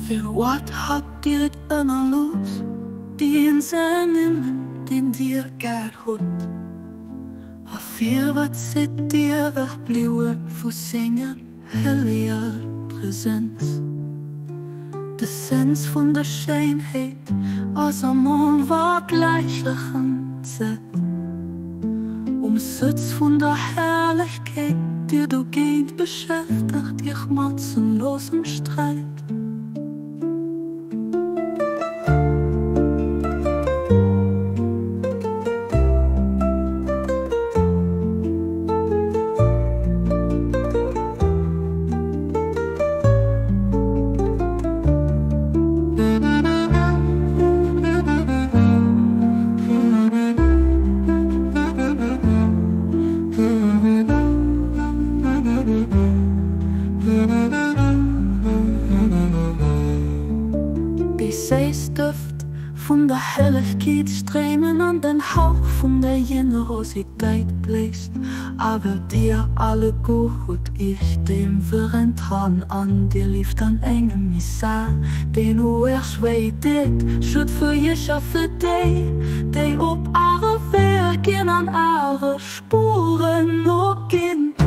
Firwat hat Dir et ënnerlooss, deen ze ernimmen, deen Dir gär hutt? A firwat sidd Dir ewech bliwwe vu senger helleger Presenz? D'Essenz vun der Schéinheet ass am onvergläichlechen Zett. Um Sëtz vun der Herrlechkeet, Dir dogéint beschäftegt Iech mat sënnlosem Sträit. Déi séiss Dëft vun der Hellegkeet stréimen an den Hauch vun der Generositéit bléist. Awer dir alleguer hutt iech deem verentan an dir lieft an engem Misär, deen u iech wéi deet. Schued fir iech a fir déi, déi op are Weeër ginn an are Spueren noginn.